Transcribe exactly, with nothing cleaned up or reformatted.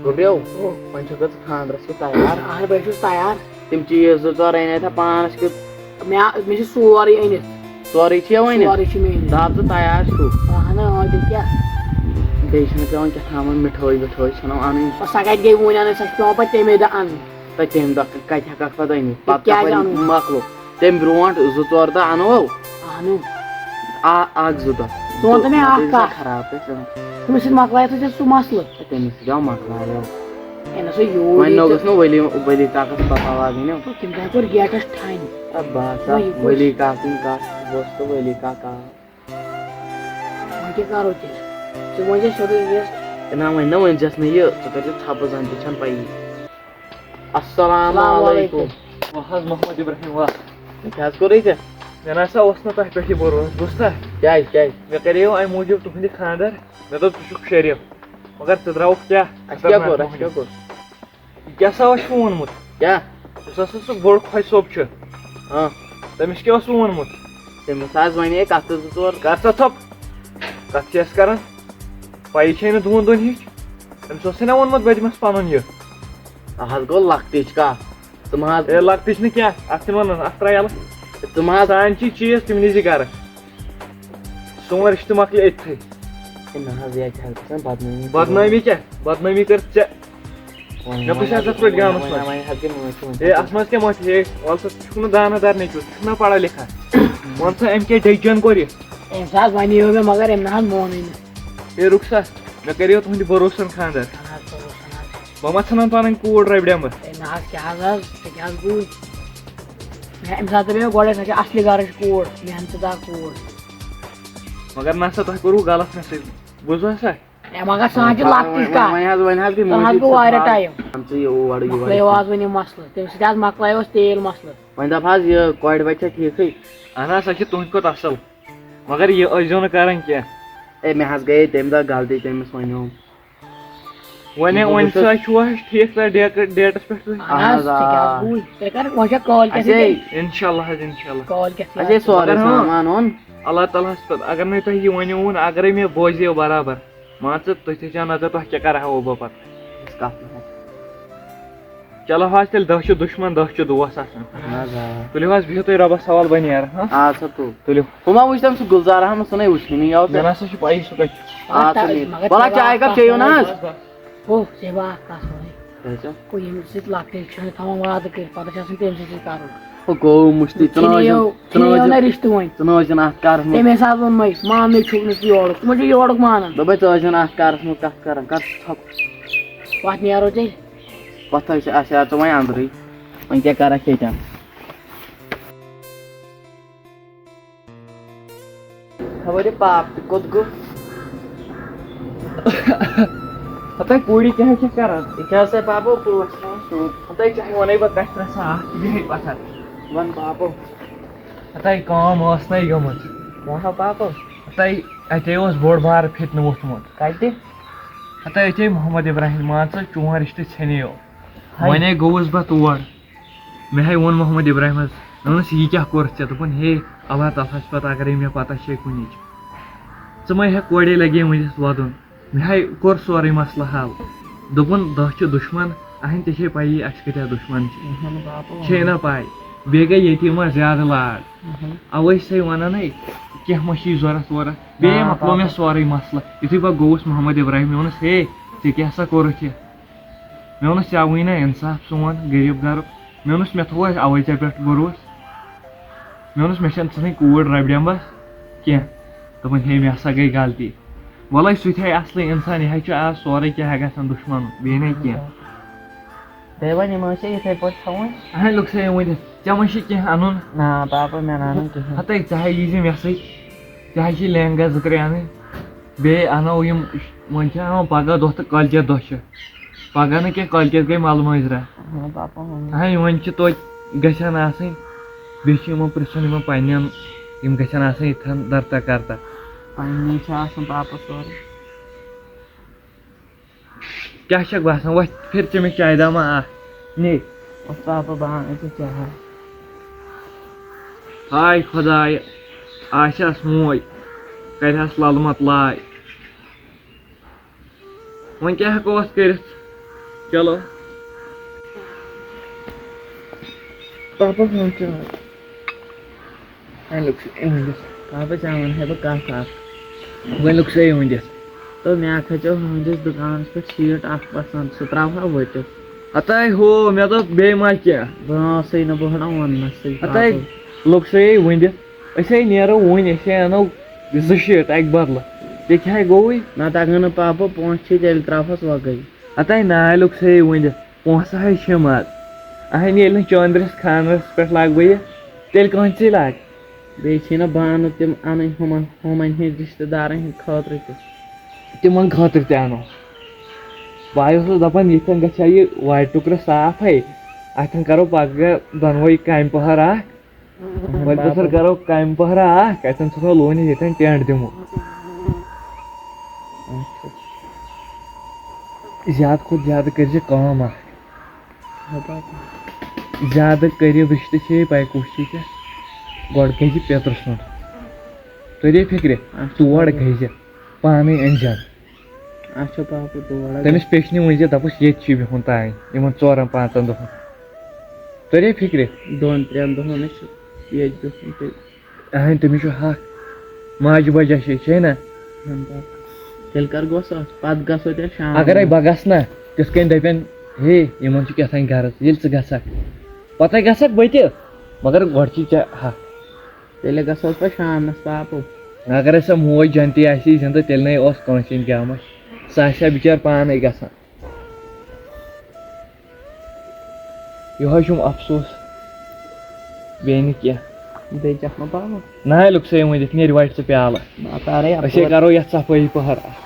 گوٚبریو، او۔ وۄنۍ چھُکھ ژٕ خانٛدرَس کیُتھ تیار؟ اَہَن، بہٕ چھُس تیار۔ تِم چیٖز زٕ ژور أنۍ اَتھ پانَس کیُتھ۔ مےٚ، مےٚ چھُ سورُے أنِتھ۔ سورُے چھُ یہِ وۄنۍ؟ سورُے چھُ مےٚ أنِتھ۔ دَپ ژٕ تیار چھُکھ۔ اَہَن، آ، تیٚلہِ کیٛاہ؟ بیٚیہِ چھِنہٕ پٮ۪وان کیٛاہ تھامَتھ مِٹھٲے وِٹھٲے چھَنہٕ اَنٕنۍ۔ سۄ کَتہِ گٔے وۄنۍ اَنٕنۍ؟ سۄ چھِ پٮ۪وان پَتہٕ تَمے دۄہ اَنٕنۍ۔ تہٕ تَمہِ دۄہ کَتہِ ہٮ۪کَکھ پَتہٕ أنِتھ؟ پَتہٕ کیٛازِ کَپٲرۍ اَنو؟ مۄکلو؟ تَمہِ برونٛٹھ زٕ ژور دۄہ اَنو۔ اَنو۔ آ، اَکھ زٕ دۄہ۔ ژٕ وَن تہٕ مےٚ اَکھ نَتہٕ کَتھ۔ خراب گژھِ، اۭں۔ تٔمِس سۭتۍ مۄکلایَتھ ژےٚ سُہ مسلہٕ۔ تٔمِس سۭتۍ آو مۄکلایو۔ ہے، نہ سا یوٗر وۄنۍ ییٚتہِ۔ نوٚوُس نہٕ ؤلی، ؤلی کاکَس پَتہ لاگٕنۍ۔ تہٕ تٔمۍ تہِ ہیوٚکُر گیٹَس ٹھانہِ۔ اَدٕ بَس، وۄنۍ یہِ کُس؟ ؤلی کاکٕنۍ کَتھ، بہٕ اوسُس تہٕ ؤلی کاکا۔ وۄنۍ کیٛاہ کَرو تیٚلہِ؟ ژٕ ؤنۍ زِ سیوٚدُے یہِ۔ ہے نہ، وۄنۍ نہ ؤنۍ زٮ۪س نہٕ یہِ، ژٕ کٔرۍ زِ ژھۄپہٕ، زَن تہِ چھَنہٕ پَیی۔ السلام السلام علیکم۔ علیکم۔ وَ حظ محمد ابراہیم، وَ۔ ہے کیٛاہ حظ کوٚرُے ژےٚ؟ مےٚ نہ سا اوس نہٕ تۄہہِ پٮ۪ٹھ یہِ بروسہٕ، بوٗزتھا؟ کیٛازِ، کیٛازِ؟ مےٚ کَریو اَمہِ موٗجوٗب تُہٕنٛدِ خانٛدر، مےٚ دوٚپ ژٕ چھُکھ شریٖف، مگر ژٕ درٛاوُکھ کیٛاہ؟ اَسہِ کیٛاہ کوٚر، اَسہِ کیٛاہ کوٚر؟ یہِ کیٛاہ سا اوس ووٚنمُت؟ کیٛاہ؟ یُس ہسا سُہ بوٚڑ خۄجہِ صٲب چھُ، ہاں۔ تٔمِس کیٛاہ اوس ووٚنمُت؟ تٔمِس حظ وَنے کَتھ زٕ ژور۔ کر سا ژھۄپ، کَتھ چھِ أسۍ کران؟ پَیی چھے نہٕ دۄن دۄن ہِچ۔ تٔمِس اوسُے نہ ووٚنمُت بہٕ دِمَس پَنُن یہِ۔ اَتھ حظ گوٚو لۄکٹِچ کَتھ۔ ژٕ مہ حظ اے، لۄکٹِچ نہٕ کینٛہہ، اَتھ چھِنہٕ وَنان، اَتھ ترٛاو یَلہٕ۔ ژٕ مہ حظ سانہِ چی چیٖز تِم نِزِ گَرٕ۔ سون رِشتہٕ مۄکلہِ أتتھٕے۔ ہے نہ حظ، ییٚتہِ حظ گژھان بدنٲمی۔ بدنٲمی کیٛاہ؟ بدنٲمی کٔر ژےٚ۔ وۄنۍ، مےٚ وۄنۍ کُس حظ عزت روٚٹ گامَس وۄنۍ، منٛز؟ وۄنۍ حظ گٔے معٲفی، وۄنۍ ہے، کیٛاہ اَتھ منٛز کیٛاہ معٲفی؟ ہے، وَلہٕ سا، ژٕ چھُکھ نہٕ دانا دار نیٚچوٗ، ژٕ چھُکھ نہ پَڑھا لِکھا۔ وَن سا، أمۍ کیٛاہ decision کوٚر یہِ؟ أمۍ سا حظ وَنیو مےٚ، مگر أمۍ نہ حظ مونُے نہٕ۔ ہے، رُک سا، مےٚ کَریو تُہٕنٛدِ بھروسَن خانٛدر۔ اَہَن حظ، بھروسَن حظ۔ بہٕ ما ژھٕنَن پَنٕنۍ کوٗر رَبہِ ڈَمبہٕ؟ ہے، نہ حظ، کیٛاہ حظ آز، ژےٚ کیٛاہ حظ گوٚوُے؟ مےٚ، أمۍ ساتہٕ دَپیو گۄڈَے، سۄ چھےٚ اَصلی گَرٕچ کوٗر، محنتہٕ دار کوٗر۔ مگر نہ سا، تۄہہِ کوٚروٕ غلط مےٚ سۭتۍ، بوٗزوٕ سا؟ ہے، مگر سۄ حظ چھِ لۄکٹٕچ وۄنۍ، کَتھ۔ وۄنۍ حظ، وۄنۍ حظ گٔے سۄ حظ معٲفی، گوٚو سۄ واریاہ تھاو-، time۔ مان ژٕ یہِ اور، یہِ مۄکلٲیو وارٕ۔ آز وۄنۍ یہِ مسلہٕ، تٔمِس سۭتۍ حظ مۄکلایو اَسہِ تیل مسلہٕ۔ وۄنۍ دَپ حظ یہِ کورِ بَچہِ چھےٚ ٹھیٖکٕے؟ اَہَن حظ، سۄ چھِ تُہٕنٛدِ کھۄتہٕ اَصٕل، مگر یہِ ٲسۍزیو نہٕ کَران کینٛہہ۔ ہے، مےٚ حظ گٔیے تَمہِ دۄہ غلطی، تٔمِس وَنیوم۔ وۄنۍ، وۄنۍ وٕچھو۔ سا چھُوا ٹھیٖک سا ڈیٹ-، ڈیٹَس پٮ۪ٹھ تُہۍ؟ اَہَن حظ، اَہَن حظ، ژےٚ کیٛاہ آ۔ حظ گوٚوُے؟ ژےٚ کَر، وۄنۍ چھا کالۍ کٮ۪تھ اَسے، ییٚتہِ؟ اِنشاء اللہ حظ، اِنشاء اللہ۔ کالۍ کٮ۪تھ اَسے یاد؟ سورُے مگر ہاں، سامان اوٚن۔ اللہ تعالیٰ ہَس پٮ۪ٹھ، اگر نَے تۄہہِ یہِ وَنیوُن، اگرَے مےٚ بوزیو برابر، مان ژٕ، تُہۍ تھٲیزیو نظر، تۄہہِ کیٛاہ کَرٕہاوو بہٕ پَتہٕ؟ أسۍ کَتھ نہٕ حظ۔ چلو حظ، تیٚلہِ دَہ چھِ دُشمَن، دَہ چھِ دوس آسان۔ اَہَن حظ، آ۔ تُلِو حظ، بِہِو تُہۍ رۄبَس حوالہٕ، بہٕ نیرٕ، ہاں؟ آ سا، تُل۔ تُلِو۔ ہُہ ما وٕچھ تٔمۍ سُہ گُلزار احمد، سُہ نَے وٕچھنٕے، یہِ آو مےٚ تۄہہِ۔ نہ سا چھُ پَیی سُہ کَتہِ چھُ۔ آ، مگر سُہ تَتھ، نیرِ۔ مگر وَلہٕ، تَتھ چاے کَپ چیٚیِو نہ حظ؟ ہو، ژےٚ بہٕ اَکھ کَتھ وَنَے۔ کیٛاہ چھُ؟ ہُہ ییٚمہِ سۭتۍ لۄکٹٮ۪ن چھُنہٕ تھاوان وعدٕ کٔرِتھ، پَتہٕ چھُ آسان تٔمۍ سۭتۍ کَرُن۔ ہُہ گوٚو مُشتی، ژٕ نہ ژٕ ٲسۍ نِیو، زَن، ژٕ نہ ژٕ نِیو ٲسۍ نہ زَن، رِشتہٕ وۄنۍ۔ ژٕ نہ ٲسۍ زَن اَتھ کَرَس منٛز۔ تَمے ساتہٕ ووٚن مےٚ، ماننٕے چھُکھ نہٕ ژٕ یورُک، ژٕ ما چھُکھ یورُک مانان۔ دوٚپمَے، ژٕ ٲسۍ زَن اَتھ کَرَس منٛز کَتھ کَران، کَر ژٕ ژھۄپہٕ۔ پَتہٕ نیرو تیٚلہِ۔ پَتہٕ حظ چھِ اَسہِ آو ژٕ وۄنۍ اَنٛدرٕے، وۄنۍ کیٛاہ کَرَکھ ییٚتٮ۪ن؟ خبر یہِ پاپہٕ تہِ کوٚت گوٚو؟ ہَتَے کوٗری کیٛاہ چھِ کَران؟ یہِ کیٛاہ سا پاپو پوش تھاوان سیوٚد؟ ہَتَے ژےٚ وَنَے بہٕ کَتھِ ترٛےٚ ساس تہٕ بیٚہے پَتھَر۔ وَن پاپو۔ ہَتَے کٲم ٲس نَے گٔمٕژ۔ کیٛاہ ہا پاپو؟ ہَتَے اَتے اوس بوٚڑ بارٕ فِتنہٕ ووٚتھمُت۔ کَتہِ؟ ہَتَے أتے محمد ابراہیم، مان ژٕ، چون رِشتہٕ ژھیٚنیو۔ ہَے۔ وۄنۍ گوٚوُس بہٕ تور۔ مےٚ ہے ووٚن محمد ابراہیمس، مےٚ ووٚنُس، "یہِ کیٛاہ کوٚرُتھ ژےٚ؟" دوٚپُن، "ہے، اللہ تعالیٰ ہس چھِ پتہ، اگرے مےٚ پتہ چھے کُنِچ۔" ژٕ مہ ہیٚکھ کورے لگے ؤنِتھ ودُن۔ مےٚ ہے کوٚر سورُے مسلہٕ حل۔ دوٚپُن، "دَہ چھِ دُشمن، اہن، ژےٚ چھے پَیی، اَسہِ کۭتیٛاہ دُشمن چھِ۔" اہن بابا۔ چھے نہ پَے؟ بیٚیہِ گٔے ییٚتی ما زیادٕ لاگ۔ اہن۔ اوے چھسے ونان، ہے، کینٛہہ ما چھُے ضوٚرتھ ووٚرتھ؟ بیٚیہِ آ، مۄکلو مےٚ بابا۔ سورُے مسلہٕ۔ یُتھُے بہٕ گوٚوُس محمد ابراہیم، مےٚ ووٚنُس، "ہے، ژےٚ کیٛاہ سا کوٚرُتھ یہِ؟" مےٚ ووٚنُس، "ژےٚ وٕنۍ نہ اِنصاف سون غریٖب گرُک۔" مےٚ ووٚنُس، "مےٚ تھوٚو اَسہِ اَوَے ژےٚ پٮ۪ٹھ بروسہٕ۔" مےٚ ووٚنُس، "مےٚ چھَنہٕ ژٕنٕے کوٗر رَبہِ ڈٮ۪مبَس کینٛہہ۔" دوٚپُن، "ہے، مےٚ ہسا گٔے غلطی۔" وَلَے سُہ تہِ ہے اَصلٕے اِنسان، یہِ ہے چھُ آز سورُے کینٛہہ گژھان دُشمَنُک، بیٚیہِ نَے کینٛہہ۔ بیٚیہِ وۄنۍ یِم ٲسۍ یِتھَے پٲٹھۍ تھاوٕنۍ۔ اَہَے، لُکھ چھِ یِم ؤنِتھ، "ژےٚ ما چھِ کینٛہہ اَنُن؟" نہ، پاپا، مےٚ نہ اَنُن کِہیٖنۍ۔ ہَتَے، ژےٚ ہَے یی زِ مےٚ سۭتۍ، ژےٚ ہَے چھِ لہنگا زٕ ترٛےٚ اَنٕنۍ۔ بیٚیہِ اَنو یِم، وۄنۍ چھِ اَنو پَگاہ دۄہ تہٕ کٲلۍکٮ۪تھ دۄہ چھِ۔ پَگاہ نہٕ کینٛہہ، کٲلۍکٮ۪تھ گٔے مَلہٕ مٲنٛزِ راتھ۔ اَہَن پاپا، اَہَن۔ اَہَن، یِمَن چھِ توتہِ گژھن آسٕنۍ، بیٚیہِ چھِ یِمَن پِرٛژھُن یِمَن پنٛنٮ۪ن، یِم گژھن آسٕنۍ یِتھَن درتا کرتا۔ پنٛنی چھِ آسان پاپا سورُے۔ کیٛاہ چھَکھ باسان؟ وۄتھ پھِر ژٕ مےٚ چایہِ دامہ اَکھ، نے۔ وۄتھ پاپا، بہٕ اَنَے ژےٚ چاے۔ ہاے خۄداے، آسہِ ہَس موج، کَرِ ہَس لَلہٕ مَت لاے۔ وۄنۍ کیٛاہ ہٮ۪کو اَتھ کٔرِتھ؟ چلو۔ پاپا فون چھُ یِوان۔ وۄنۍ لوٚگ سُہ أمۍ ؤنِتھ۔ پاپا، ژےٚ وَنہٕ ہے بہٕ کَتھ اَکھ۔ وۄنۍ لوٚگ سُہ أمۍ ؤنِتھ۔ تہٕ مےٚ کھژیو ہُہٕنٛدِس دُکانَس پٮ۪ٹھ سیٖٹ اَکھ پَسنٛد، سُہ ترٛاوہا ؤٹِتھ۔ ہَتاے ہو، مےٚ دوٚپ بیٚیہِ ما کینٛہہ؟ بہٕ آسَے نہٕ، بہٕ ہَنا وَننَسٕے ہَتاے پاپا۔ لوٚگ سُہ یے ؤنِتھ۔ أسۍ ہے نیرو وُنۍ، أسۍ ہے اَنو زٕ شیٖٹ اَکہِ بدلہٕ۔ ییٚتہِ ہاے گوٚوُے۔ نَتہٕ اگر نہٕ پاپا پونٛسہٕ چھِ، تیٚلہِ ترٛاوہَس وۄگَے۔ ہَتاے ناے لوٚگ سُہ یے ؤنِتھ۔ پونٛسہٕ ہَے چھِم آز۔ اہنہِ، ییٚلہِ نہٕ چٲندرِس خانٛدرَس پٮ۪ٹھ لاگہٕ بہٕ یہِ، تیٚلہِ کٲنٛسہِ لاگہٕ؟ بیٚیہِ چھِی نہ بانہٕ تِم اَنٕنۍ ہُمَن، ہُمَن ہِنٛدۍ رِشتہٕ دارَن ہِنٛدۍ خٲطرٕ تہِ۔ تِمَن خٲطرٕ تہِ اَنو۔ بہٕ اوسُس دَپان، ییٚتھٮ۪ن گژھِ ہا یہِ وارِ ٹُکرٕ صاف ہے، اَتھٮ۪ن کَرو پَگاہ دۄنوَے کامہِ پَہَر اَکھ۔ وۄنۍ پَتہٕ کَرو کامہِ پَہرا اَکھ، اَتٮ۪ن ژھٕنو لوٗنِتھ، ییٚتٮ۪ن ٹٮ۪نٛٹ دِمو۔ اچھا۔ زیادٕ کھۄتہٕ زیادٕ کٔرۍ زِ کٲم اَکھ۔ ہَتہٕ۔ زیادٕ قریٖب رِشتہٕ چھے پَے کُس چھُے ژےٚ۔ گۄڈٕ گٔے زِ پیٚترٕ سُنٛد۔ توٚرے فِکرِ؟ اچھا۔ تور گٔے زِ۔ پانَے أنۍ زٮ۪ن۔ اچھا پاپہٕ، تور ہا تٔمِس پیٚچھنہِ ؤنۍ زِ، دَپُس، ییٚتہِ چھُ بِہُن تانۍ یِمَن ژورَن پانٛژَن دۄہَن۔ توٚرے فِکرِ؟ دۄن ترٛٮ۪ن دۄہَن ہے چھُ ییٚتہِ بِہُن تیٚلہِ۔ اہن، تٔمِس چھُ حق۔ ماجہِ بَجہ چھے، چھے نہ؟ اہن پاپہٕ۔ تیٚلہِ کر گوٚژھ اَتھ؟ پَتہٕ گژھو تیٚلہِ شام اگرے بہٕ گژھٕ نہ، تِتھ کٔنۍ دَپن، ہے، یِمَن چھُ کیٛاہ تام غرض، ییٚلہِ ژٕ گژھکھ، پَتَے گژھکھ بہٕ تہِ، مگر گۄڈٕ چھُے ژےٚ حق۔ تیٚلہِ گژھو أسۍ پَتہٕ شامنَس پاپہٕ۔ اگر سۄ موج جنتی آسہِ ہے زِندٕ، تیٚلہِ نے اوس کٲنٛسہِ ہٕنٛدۍ گامَس۔ سۄ آسہِ ہا بِچٲر پانَے گژھان۔ یِہوٚے چھُم افسوس۔ بیٚیہِ نہٕ کینٛہہ۔ بیٚیہِ چَکھ ما پاپہٕ؟ نہ، لُکسٕے ؤنِتھ، نیرِ وَٹہِ ژٕ پیالہٕ۔ بہٕ ہا پیارَے أسے اَپٲرۍ۔ کَرو یَتھ صفٲیی پَہَر۔